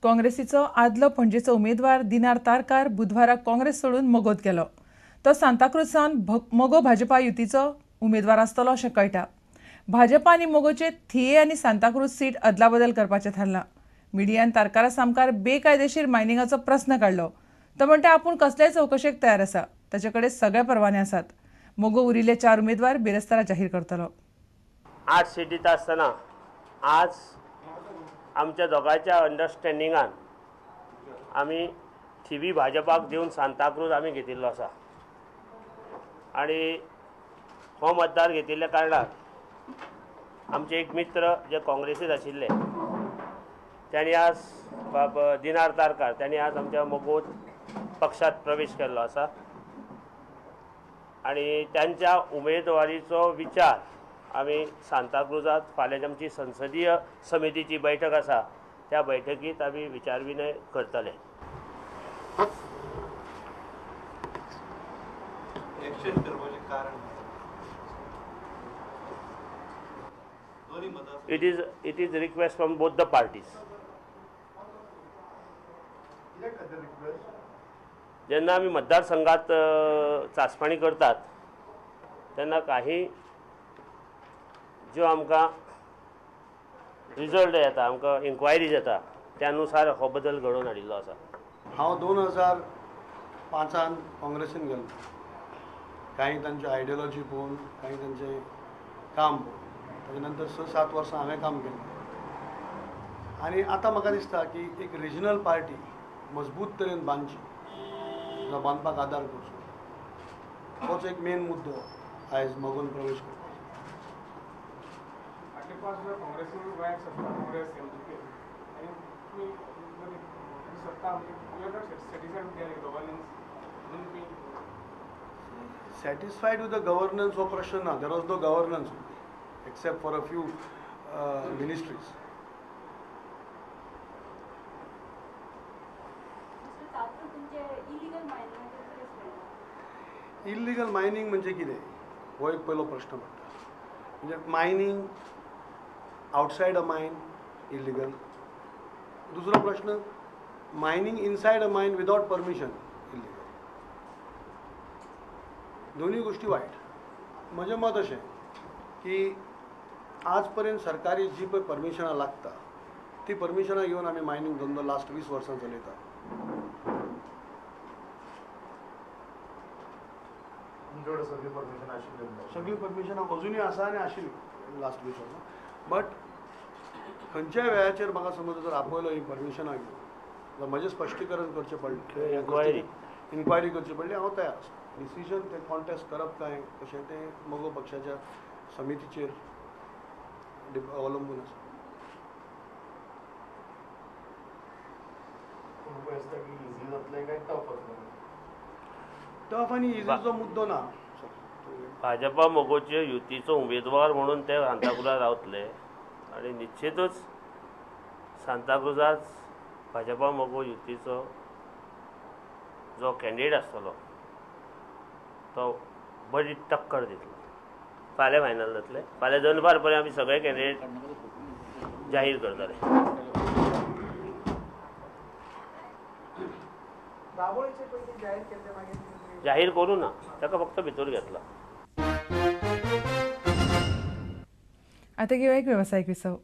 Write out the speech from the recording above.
काँग्रेसीचो आदलो पणजेचो उमेदवार दिनार तारकार बुधवारा काँग्रेस सोडून मगोत गेलो. तो सांताक्रूज सावन मगो भाजपा युतीचो उमेदवार आसतलो अशें कळटा. भाजपा आनी मगोचे थिये आनी सांताक्रूज सीट अदलाबदल करपाचें थारलां. मिडियान तारकारा सामकार बेकायदेशीर मायनिंगाचो प्रस्न काडलो. तो म्हणटा आपूण कसलेय चवकशेक तयार आसा, ताचे कडेन सगळे परवाने आसात. मगो उरिल्ले 4 उमेदवार बिरेस्तारा जाहीर करतलो. 8 सीट दिता आसतना आज आमच्या दोगांयच्या अंडरस्टँडिंगान आमी थिवी भाजपाक दिवन सांताक्रूज आमी घेतिल्लो आसा आनी हो मतदार घेतिल्ल्या कारणान आमचे एक मित्र जे काँग्रेसीत आशिल्ले त्यांनी आज बाब दिनार तारकार त्यांनी आज आमच्या मगो पक्षात प्रवेश केल्लो आसा आनी त्यांच्या उमेदवारीचो विचार आमी सांताक्रुजात फाल्यां आमची संसदीय समितीची बैठक आसा त्या बैठकीत आमी विचारविनय करतले. It is request from both the parties. जेन्ना आमी मतदारसंघात चांचपणी करतात तेन्ना काही ज्यो आमकां रिजल्ट येता, आमकां इन्क्वायरीज येता त्या नुसार हो बदल घडोवन हाडिल्लो आसा. हांव 2005 काँग्रेसीन गेलो. काही तांची आयडियोलॉजी पळोवन, काही तांचें काम पळोवन, ताजे नंतर 6-7 वर्सां हांवें काम केलें आनी आतां म्हाका दिसता की एक रिजनल पार्टी मजबूत तरेन बांदची, जावं बांदपाक आदार करचो, होच एक मेन मुद्दो आयज मगोन प्रवेश करपाचो. Satisfied with the governance हो प्रश्न ना. There was no governance except for a few ministries. Illegal mining म्हणजे कितें हो एक पयलो प्रश्न पडटा. म्हणजे mining outside a mine illegal, दुसरो प्रश्न mining inside a mine without permission illegal. दोन्ही गोष्टी वायट. म्हजें मत अशें की आज पर्यंत सरकारी जी पळय परमिशनां लागता ती परमिशनां घेवन आमी मायनींग धंदो लास्ट 20 वर्सां चलयता. सगळीं परमिशनां अजुनूय आसा आनी आशिल्ली लास्ट 20 वर्सां. बट खंयच्याय वेळाचेर म्हाका समज जर आपयलो ही परमिशनां घेवन जाल्यार म्हजें स्पश्टीकरण करचें पडलें, इन्क्वायरी करची पडली, हांव तयार आसा. डिसिजन ते कॉन्टेस्ट करप काय कशें तें मगो पक्षाच्या समितीचेर अवलंबून आसा. टफ आनी इझीचो मुद्दो ना. भाजपा मगोचे युतीचो उमेदवार म्हणून ते सांताक्रुजार रावतले आनी निश्चितूच सांताक्रुजाच भाजपा मगो युतीचो जो कॅन्डिडेट आसतलो तो बरी टक्कर दितलो. फाल्यां फायनल जातले. फाल्यां दनपार पर्यंत आमी सगळे कॅन्डिडेट जाहीर करतले. जाहीर करूं ना, ताका फक्त भितर घेतला. आता घेऊया एक व्यावसायिक विसव.